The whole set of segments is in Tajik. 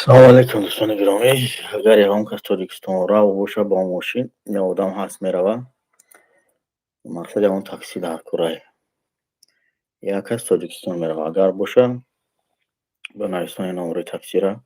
Салому алейкум, дӯстони гиромӣ. Агар ягон кас Тоҷикистон рав боша бо мошин, я одам ҳаст, мерава. Мақсад, ягон такси дар курай. Як кас Тоҷикистон мерава. Агар боша, ба нависони номери таксира.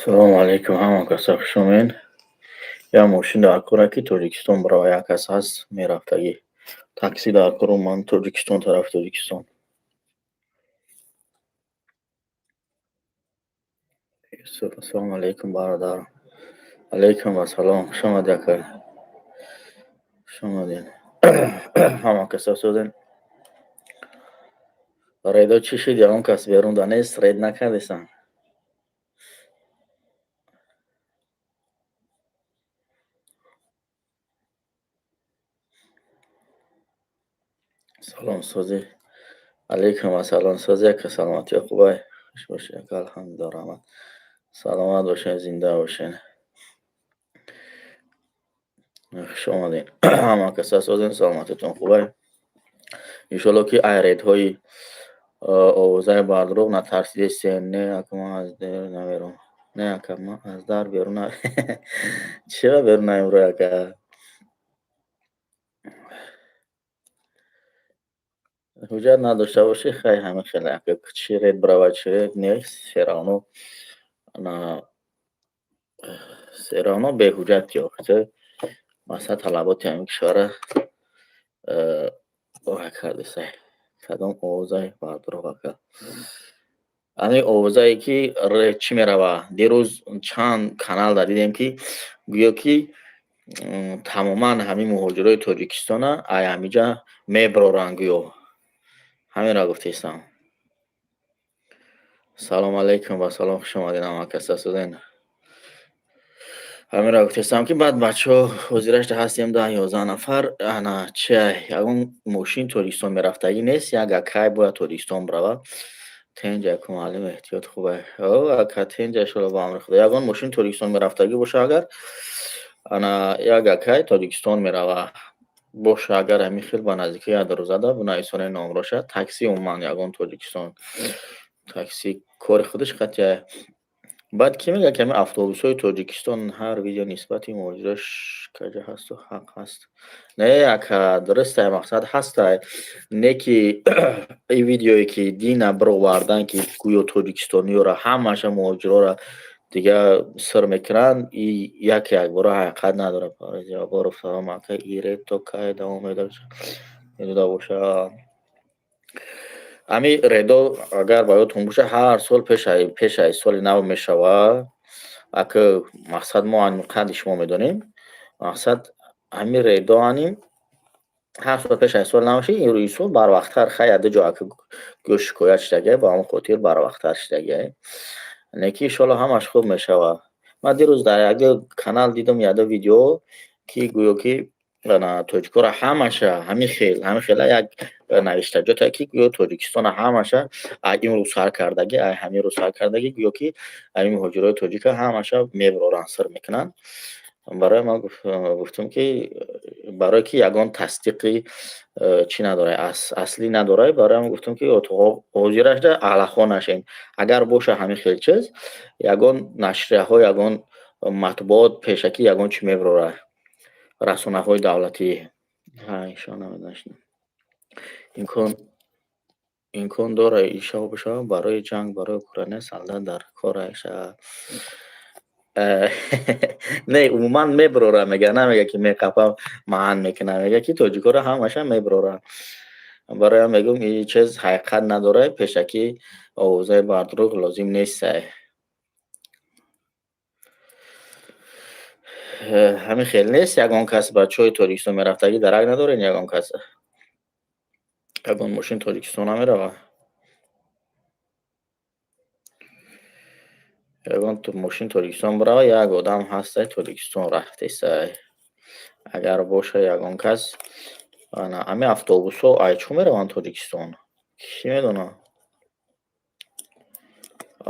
Салому алейкум, ҳама каса хуш омед. Як мошин дар кора, ки Тоҷикистон барава, як кас ҳаст мерафтагӣ. Такси дар кору ман Тоҷикистон, тарафи Тоҷикистон. Юсуф, ассалому алейкум, бародар. Алейкум ассалом, хуш омадӣ, ака. Хуш омадед. Ҳама каса созен. Рейдо чӣ шуд, ягон кас берун да нест, рейд накардесан? Салом, созӣ. Алейкум ассалом, созӣ, ака, саломатӣ хубай? Хуш бошед, ака, алҳамдулиллоҳ, раҳмат. Саломат бошед, зинда бошед. Хуш омадед. Ҳама каса созен, саломатитон хубай? Иншоалло, ки ай рейдҳои овозаи бардурӯғ натарсидесен. Не, ака, ман аз дар намером. Не, ака, ман аз дар берун чиро берун намебурӣ, ака? Ҳуҷҷат надошта бошӣ, хай, ҳама хеле, ака, чӣ рейд барава, чӣ рейд нест, всё равно на, всё равно беҳуҷҷат ё масалан талаботи ҳамин кишвара вай кардесай. Кадом овозаи бардурӯғ, ака? Ҳамин овозае ки чӣ мерава, дирӯз чанд каналда дидем, ки гӯё ки тамоман ҳамин муҳоҷирои Тоҷикистона ай ҳамиҷа мебароранд гӯё. Ҳаминро гуфтестам. Салом алейкум, ва салом, хуш омадед, ҳама каса созен. Ҳаминро гуфтестам, ки баъд бачаҳо ҳозирашда ҳастем 10-11 нафар. Ана чи, ягон мошин Тоҷикистон мерафтагӣ нест, як акай бояд Тоҷикистон барава. Тенҷа, ака муаллим, эҳтиёт хубай. О, ака, тенҷа, иншоалло, ба амри Худо. Ягон мошин Тоҷикистон мерафтагӣ боша агар, ана як акай Тоҷикистон мерава. Боша агар, ҳамин хел ба наздикии як рӯзада бинависонед номроша. Такси умуман ягон Тоҷикистон такси кори худаш қатъия. Баъд кӣ мегӯяд, ки ҳамин автобусҳои Тоҷикистон ҳар видео нисбати муҳоҷирош каҷа ҳасту ҳақ ҳаст? Не, ака, дурустай, мақсад ҳастай. Не ки ин видеое, ки дина бировардан, ки гӯё тоҷикистониёра ҳамаша муҳоҷирора дига сир мекунанд, и яке якбора ҳақиқат надорад. Ҷабборов, салом, ака, и рейд то кай давом медода бошад? Ҳамин рейдо, агар ба ёдтон боша, ҳар сол пешаи соли нав мешавад. Ака, мақсад, мо қадри шумо медонем. Мақсад, ҳамин рейдо аним ҳар сол пешаи соли нав ши, ин сол барвақттар, хай, яду ҷо, ака, гӯё шикоят шудагиай, ба ҳамон хотир барвақттар шудагиай. Не ки иншоалло ҳамаш хуб мешавад. Ман дирӯз дар як канал дидам яду видео, ки гӯё ки тоҷикоро ҳамаша ҳамин хела як навиштаҷоте, ки гӯё Тоҷикистона ҳамаша ай имрӯз сар кардагӣ, ай ҳамин рӯз сар кардагӣ, гӯё ки ҳамин муҳоҷирои тоҷика ҳамаша мебароранд, сир мекунанд. Барои ман гуфтам, ки барое ки ягон тасдиқи чӣ надорад, аслӣ надорад, барои ҳамин гуфтам, ки ҳозирашда аллахо нашем. Агар боша ҳамин хел чиз, ягон нашрияҳо, ягон матбуот пешакӣ ягон чӣ мебарорад, расонаҳои давлатӣ. Ҳа, иншоалло, имкон. Имкон дорад ишо бишавад барои ҷанг барои Украина солдат дар кор шавад. Не, умуман мебарорад, мега, намега ки меқапа маън мекунад, мега ки тоҷикоро ҳамаша мебарорад. Барои ҳам мегӯм, ин чиз ҳақиқат надорад, пешакӣ овозаи бардурӯғ лозим нестае. Ҳамин хел нест, ягон кас ба чои Тоҷикистон мерафтагӣ дарак надоред, ягон кас. Ягон мошин Тоҷикистон намеравад. Ягон мошин Тоҷикистон бирава, як одам ҳастай Тоҷикистон рафтесай. Агар боша ягон кас, ана ҳамин автобусҳо ай чо мераванд Тоҷикистон? Кӣ медонад?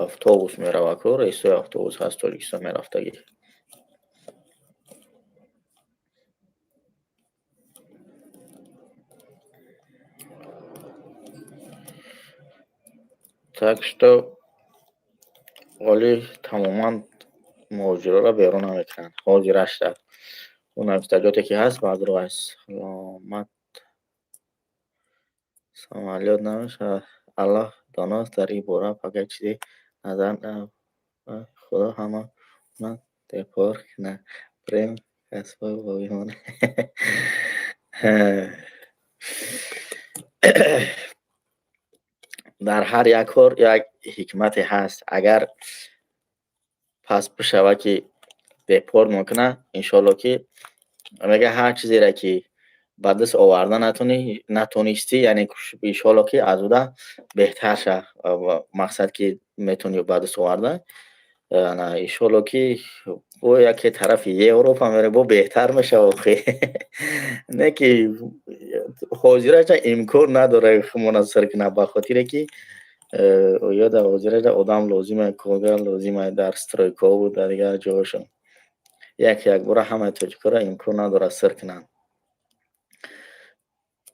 Автобус мерава ку, рейсҳои автобус ҳаст Тоҷикистон мерафтагӣ. Так что оли тамоман муҳоҷирҳоро берун намекунанд. Ҳозирашда. Он навиштаҷоте ки ҳаст баъдро аст. Саломат самолёт намешавад. Аллоҳ доност дар ин бора пага чизе назар Худо ҳама депорт кунад. Прем касбҳои боқимонда. Дар ҳар як кор як ҳикмате ҳаст. Агар пас бишавад ки депорт мекунад, иншоалло ки мега ҳар чизеро ки ба даст оварда натонистӣ, яъне иншоалло ки аз уда беҳтар шав. Мақсад ки метавонӣ ба даст оварда, иншоалло ки бо яке тарафи Европа мере, бо беҳтар мешава охи. Не ки ҳозираҷа имкон надорад хумона сир кунад, ба хотире ки ё дар ҳозираҷа одам лозима, коргар лозима дар стройкаҳову дар дигар ҷоҳошон. Як якбора ҳамаи тоҷикоро имкон надорад сир кунанд.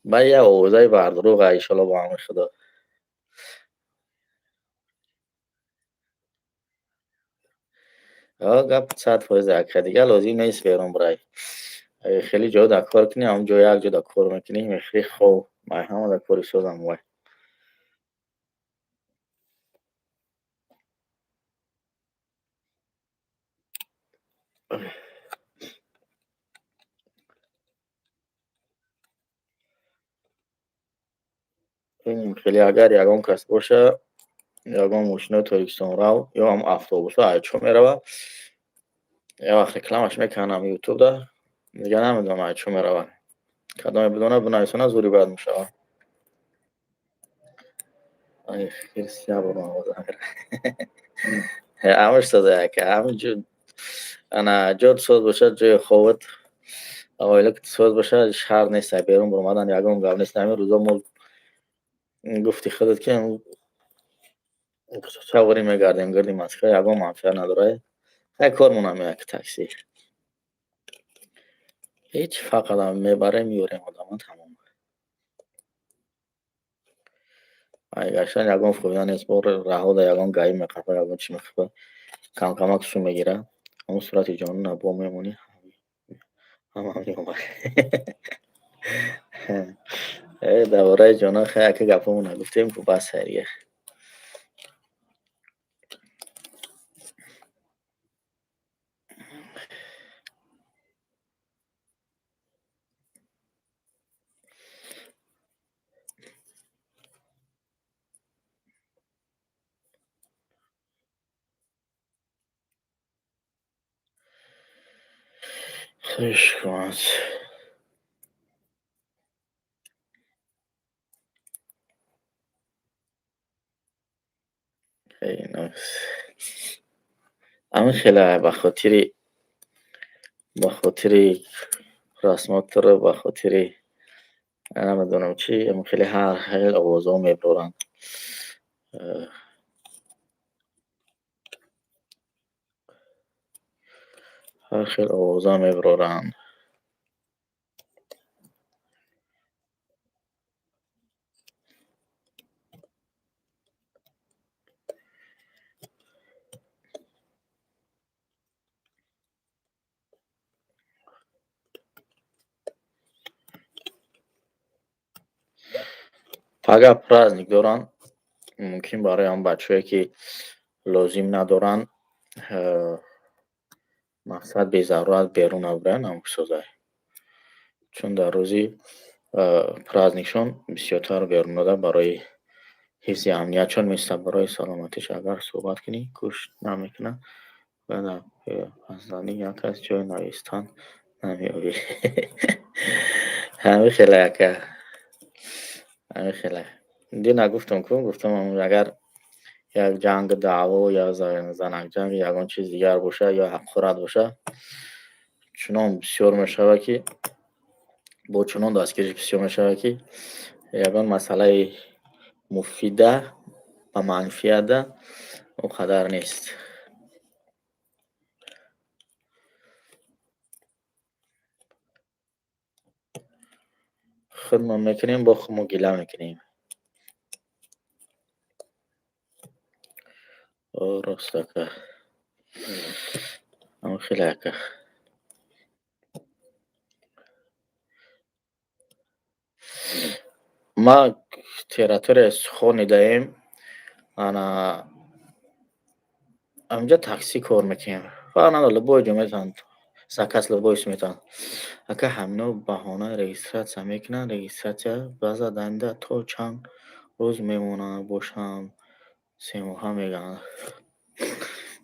Баъд як овозаи бардурӯға, иншоалло бо амри Худо. Гап 100% ака, дигар лозим нест берун бирай. Хеле ҷо дар кор кунӣ, ҳамон ҷо як ҷо дар кор мекунӣ, мехӯрӣ хоб. Ман ҳама дар кори созам вай. Хеле агар ягон кас боша, ягон мошинои Тоҷикистон рав ё ҳам автобусҳо ай чо мерава, як вақт рекламаш мекунам ютубда, дигар намедонам ай чо мерава. Кадоме бидонад бинависонад, зури бад мешавад. Ай хирс як бор мағоза мерава. Ҳамаш соза яка, ҳамин ҷо ана ҷот соз бошад, ҷои хобат, оила соз бошад, шаҳр нест, берун баромадан ягон гап нест. Ҳамин рӯзо мо гуфти худат ки саворӣ мегардем гирди Москва, ягон манфиат надорад. Хай кормон ҳам як такси. Ҳеҷ фақат мебарем, меорем одама, тамом. Ай гаштан ягон фоида нест, бо раҳода ягон гаи меқапа, ягон чӣ меқапа, камкамак сум мегирад. Ҳамон сурати ҷонона бо мемонӣ, ҳама меомад. Дар бораи ҷонон хай ака гапҳомон нагуфтем, ку бас дигар. Хуш кунад. Ҳамин хеле ба хотири просмотр, ба хотири намедонам чӣ, ҳамин хеле ҳар хел овозҳо мебароранд. Ҳар хел овоза мебароранд. Пага праздник доранд, мумкин барои ҳамн бачаҳое, ки лозим надоранд, мақсад безарурат берун набуранд, ҳамсозай. Чун дар рӯзи праздникшон бисёртар берун дода барои ҳифзи амниятшон места, барои саломатиш агар суҳбат кунӣ, гӯш намекунад. Бояд пасзанӣ як кас ҷой навистан намеёбӣ. Ҳамин хеле, ака. Ҳамин хеле. Дина гуфтам ку, гуфтам, агар як ҷанг, даъво ё занакҷанг, ягон чиз дигар боша ё ҳақорат боша, чунон бисёр мешавад, ки бо чунон дастгириш бисёр мешавад, ки ягон масъалаи муфида ба манфиата он қадар нест. Худмон мекунем, бо худмон гила мекунем. Рост, ака. Ҳамин хеле, ака. Ма территорияи Сухони даем, ана ҳаминҷа таксӣ кор мекунем. Фарқ надорад, любой ҷо метавонанд, заказ любойс метавонанд. Ака, ҳамино баҳона регистрация мекунанд, регистрация баъза дар то чанд рӯз мемонанд, бошанд, 3 моҳа мегӯянд.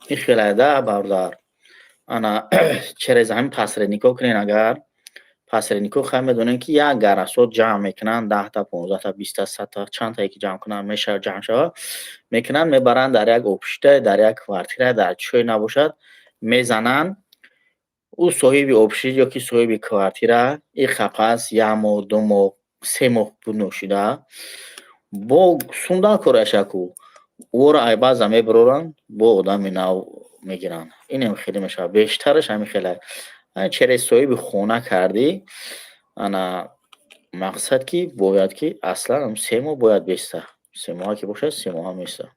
Ин хеле да, бародар. Ана через ҳамин посредникҳо кунен, агар посредникҳо, хай, медонем, ки як гарасот ҷамъ мекунанд, 10та, 15та, 20та, 100та, чандтае ки ҷамъ кунанд, мешавад, ҷамъ шавад, мекунанд, мебаранд дар як общежитие, дар як квартира, дар чое набошад, мезананд. Ӯ соҳиби общежитие ё ки соҳиби квартира иқапас як моҳ, 2 моҳ, 3 моҳ буд ношида, бо сундан кораша ку ӯро айбаза мебароранд, бо одами нав мегиранд. Инам хеле мешавад, бештараш ҳамин хеле. Через соҳиби хона кардӣ, ана мақсад ки бояд ки аслан 3 моҳ бояд беста, 3 моҳа ки бошад, 3 моҳа места.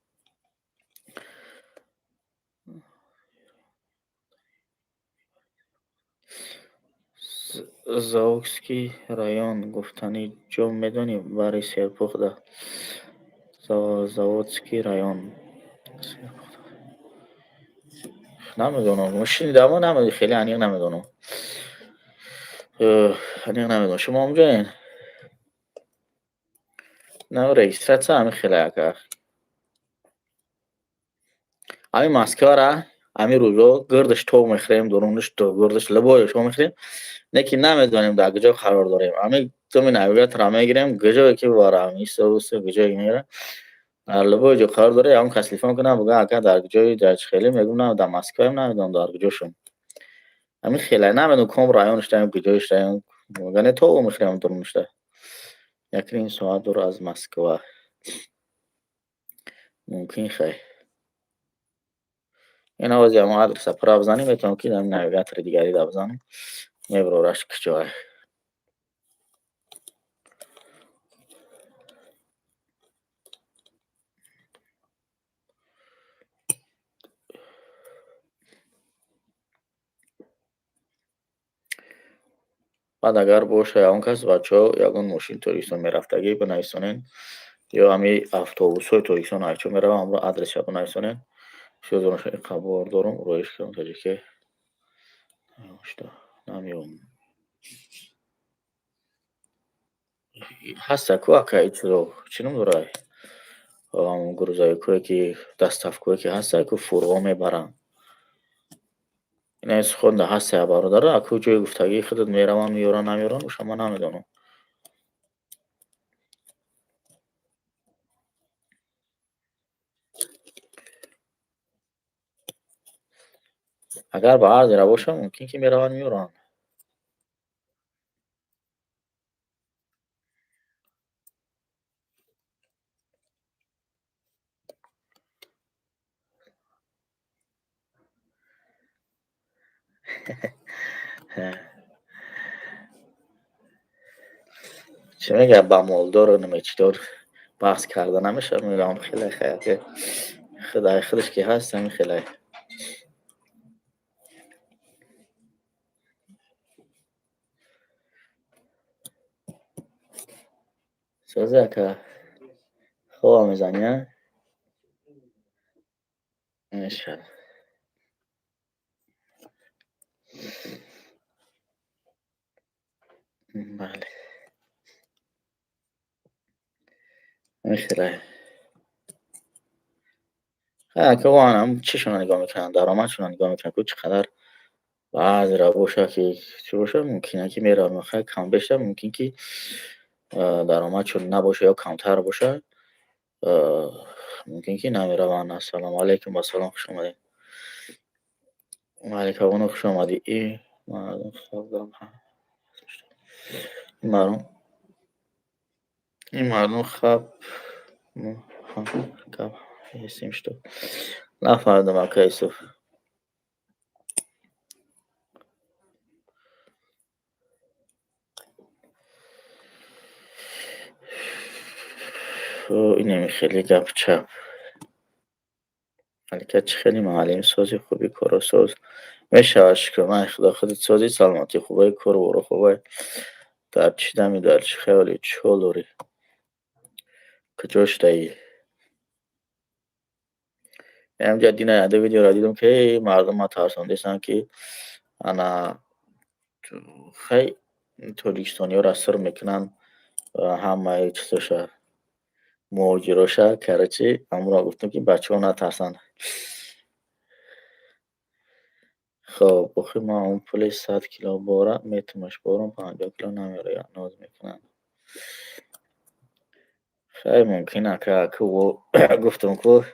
Заводский район гуфтани ҷо медонӣ? Бари Серпухта Заводский район намедонам, шунидам, хеле аниқ намедонам, аниқ намедонам. Шумо онҷоен? На, регистрация ҳамин хеле, ака. Ҳамин Москвара ҳамин рӯзо гирдаш тов мехӯрем, дурунаш гирдаш любой шо мехӯрем, лекин намедонем дар куҷо қарор дорем. Ҳамин думи навигаторро мегирем, куҷое ки бибарам, исто куҷое мегирам, дар любой ҷо қарор дорем. Ягон кас телефон кунам, бигӯяд: «Ака, дар куҷои, дар чӣ хеле?» Мегӯм: «На, дар Москваем, намедонам дар куҷошум». Ҳамин хеле намедонам, ком районашдаем, куҷоишдаем, мегӯяд, тов мехӯрем дурунашда. 1,5 соат дур аз Москва мумкин. Хай, ин овози ҳамон адреса пурра бизанем, метавонам ки навигатори дигарида бизанем, мебарораш куҷое. Баъд агар боша ягон кас, бачаҳо, ягон мошини Тоҷикистон мерафтагӣ, бинависонен, ё ҳамин автобусҳои Тоҷикистон айчо мераванд, ҳамро адреса бинависонен. Бисёр донашо иқабор дорум, роиш кардам таҷике намеёбам. Ҳаста ку, ака, ин чизо чӣ ном дорад, грузовикҳое ки, доставкое ки ҳаста ку, фурғо мебаранд. Ина хонда ҳаста, бародаро, аку ҷои гуфтагии худат мераванд, меёранд, намеёранд, уша ман намедонам. Агар ба арзира бошад, мумкин ки мераванд, меёранд. Чӣ мегӯяд, ба молдору намечидор баҳс карда намешавад. Мегӯям, хеле хай, худай худаш ки ҳаст, ҳамин хеле. Сӯзи, ака. Хобам мезанӣ, а? Мешавад. Бале. Мехеле. Ки чишона нигоҳ мекунанд, даромадшона нигоҳ мекунанд, ку чӣ қадар баъзеро боша, ки чӣ боша, мумкин ки мераванд, хай кам беша, мумкин ки даромадшон набоша ё камтар боша, мумкин ки намераванд. Ассалому алайкум, ба салом, хуш омадед. Маликабону, хуш омадӣ. И мардум хаб ин мардум хаб гап ҳестем, что нафаҳмидам, ака Юсуф. Инами хеле гапу чап. Малика, чӣ хеле муаллим сози, хуби, коросоз мешавад, шукр ман худо, худат созӣ, саломатӣ хубай, кору боро хубай. Дар чӣ дами, дар чӣ хаёлӣ, чӣ ҳол дорӣ, куҷо шудаӣ? Ҳамҷа дина яде видеоро дидам, ки мардум тарсондестанд, ки ана хай тоҷикистониёро сир мекунанд ҳамаи чизоша, муҳоҷироша. Короче, ҳамонро гуфтам, ки бачаҳо натарсанд. Хоб, охир ман он пули 100 кило бора метумаш, борам 50 кило намерояд, ноз мекунанд. Хай, мумкин, ака, ку гуфтам, ку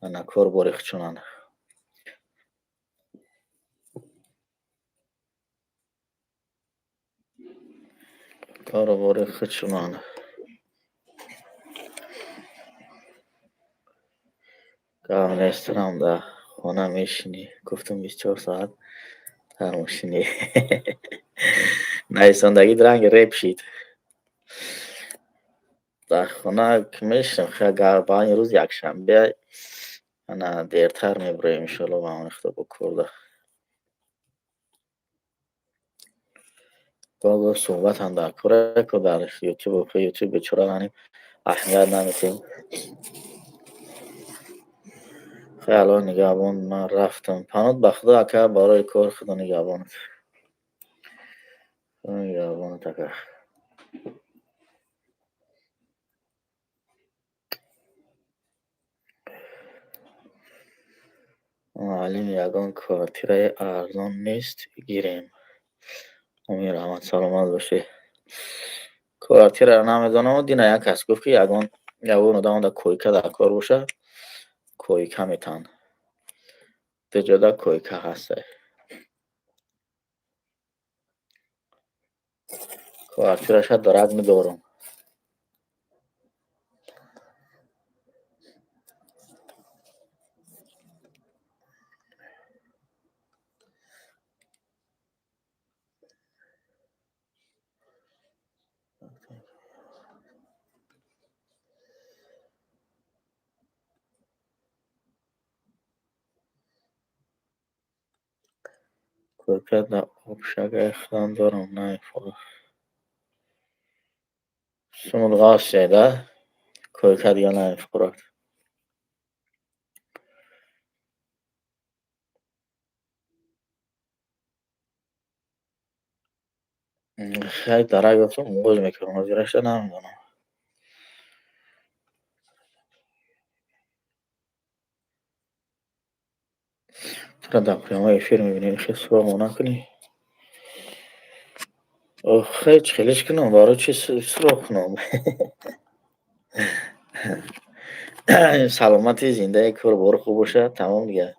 ана кор бори хучунанд. Кору бори хучунанд. Гап нестам, дар хона мешинӣ. Гуфтам, 24 соат дар мошинӣ. Нависондагит ранги реп шид. Дар хона мешинам, хай ба ин рӯз якшанбе ана дертар мебуроем, иншоалло, ба амони Худо, бо корда. Гоҳ-гоҳ суҳбатам дар кора, ку дар ютуб, ютуб бечора ҳаним аҳамият наметиҳем. Хай, Аллоҳ нигаҳбон, ман рафтам. Паноҳ ба Худо, ака, барои кор, Худо нигаҳбонат. Худо нигаҳбонат, ака. Муаллим, ягон квартираи арзон нест гирем? Амин, раҳмат, саломат бошӣ. Квартираро намедонам, дина як кас гуфт, ки ягон ягон одам дар койка дар кор боша, койка метаҳанд. Ду ҷода койка ҳастай. Квартираша дарак надорам. Койка дар обшагаи худам дорам, намефурӯшам. Сумулғасе, да? Койка дига намефурӯшад. Хай, дарак ёфтам, оғоз мекунам, ҳозираша намедонам. Туро дар прямой эфир мебинем, хел суроғ накунӣ. Ох, хай, чӣ хелеш кунам, барои чӣ суроғ кунам? Саломати, зиндаи, кору бори хуб бошад, тамом дига.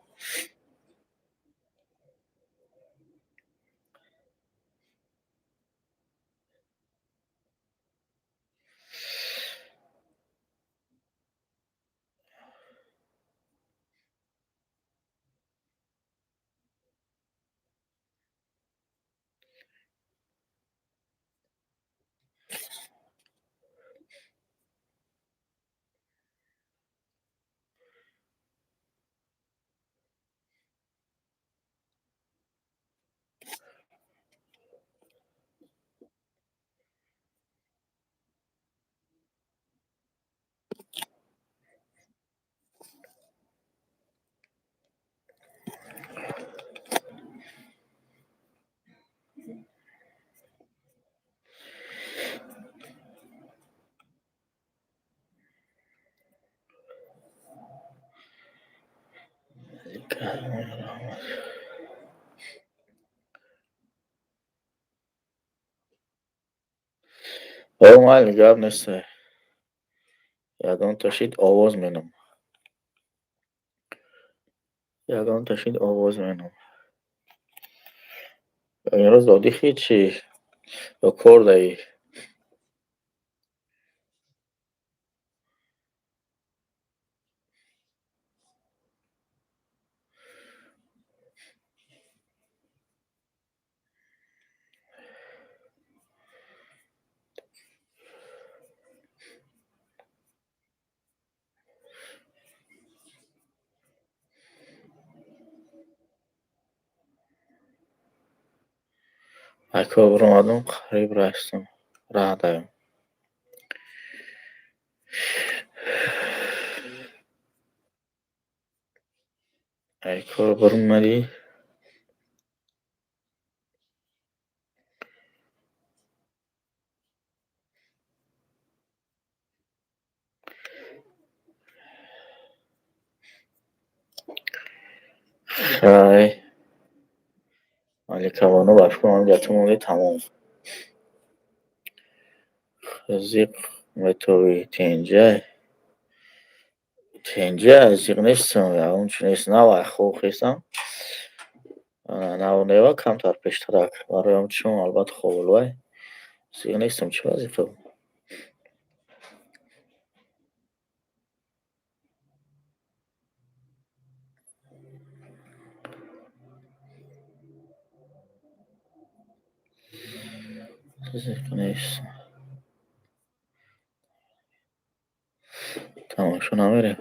О, майли, гап нест. Ягон ташид овоз менам. Ягон ташид овоз менам. Имрӯз додихи чӣ? Ё кор даӣ? Ай кор баромадам, қариб растам. Раҳ даём. Ай кор баромадӣ? Хай. Маликабону ба фикрам ҳамин ҷа монди тамом. Зиқ метовӣ тенҷа. Тенҷа зиқ нестам, ягон чи нест. Нав ай хоб хестам. Нав нева камтар пештарак. Барои ҳам чун албатта хобулвай. Зиқ нестам, чӣ вазифа? Зиқ нестам. Тамошо намерем.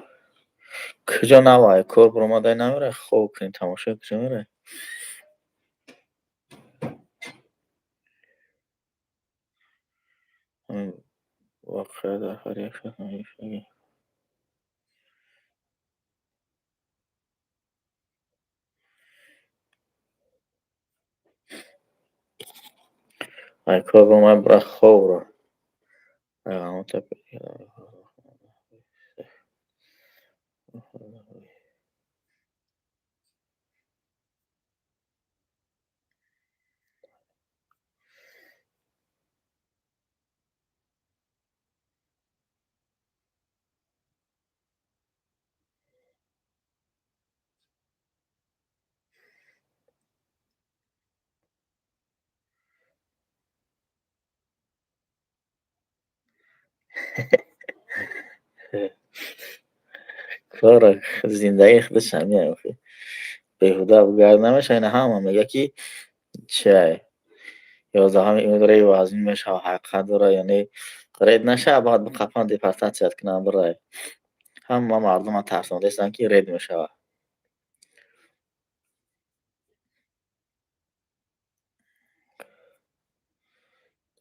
Куҷо нав ай кор баромадай намерай? Хоб кунӣ тамошо куҷо мерай? Ҳамин воқеа дар ҳар як шаҳр. Ай кор баромад бира хобро. Кора зиндагии худаш ҳамин охи. Беҳуда гард намешава, ина ҳама мега ки чиай. 11-уми июн рей вазмин мешава, ҳақиқат дора ё не? Рейд нашава, баъд биқапан депортатсият кунанд бирай. Ҳама мардума тарсондаистанд ки рейд мешава.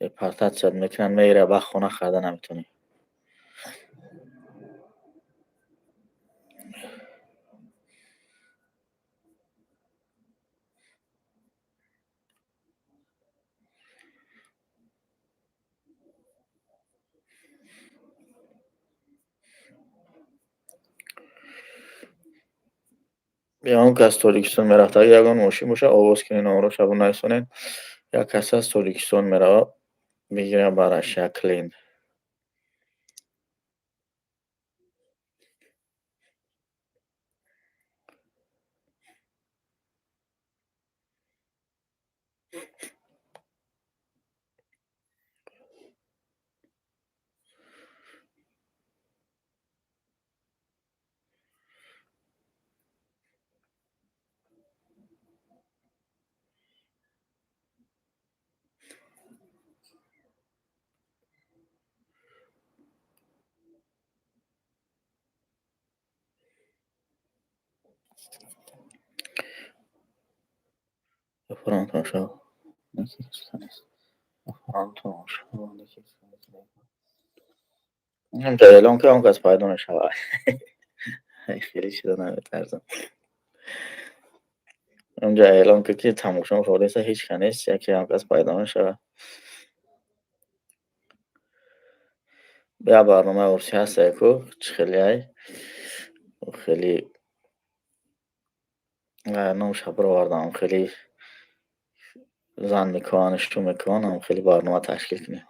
Депортатсият мекунанд, мегира, баъд хона харида наметавонӣ. Ягон кас Тоҷикистон мерафт, агар ягон мошин боша, овоз кунед, номро шабо нарасонед. Як кас аз Тоҷикистон мерава, бигира ба Россия клиент. Фарон тамошо. Фарон тамошо. Эълон ки он кас пайдо мешавад. Хеле чиза наметарсам. Онҷа эълон ки ки тамошо шудааст, ҳеҷ ка нест, яке ҳам кас пайдо мешавад. Як барномаи урсӣ ҳаст, яку чӣ хеле ай хеле номша бировардам, хеле зан мекунанд, шу мекунанд, хеле барнома ташкил кунем.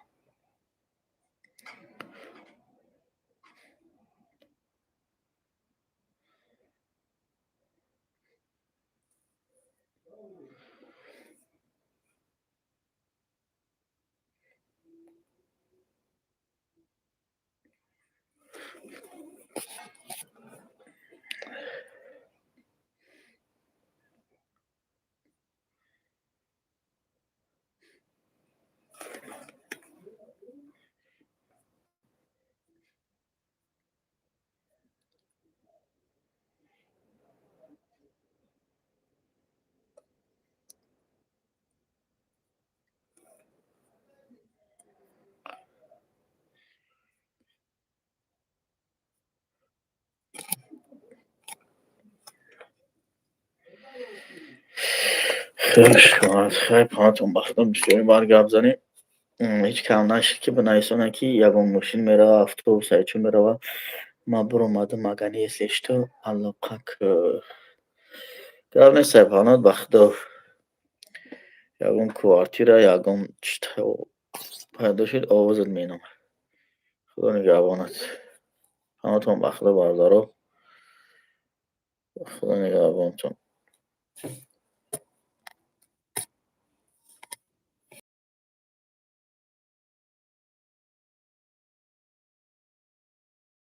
Хай, паҳнатон ба Худо, бисёри баъд гап занем. Ҳеҷ кам нашид, ки бинависонанд, ки ягон мошин мерава, автобус айчун мерава. Ман биромадам, агар если что, алоқа кӯ. Гап нест, паҳнот ба Худо. Ягон квартира, ягон пайдо шуд, овозат менам. Худо нигаҳбонат. Паҳнотон ба Худо, бародаро. Худо нигаҳбонтон.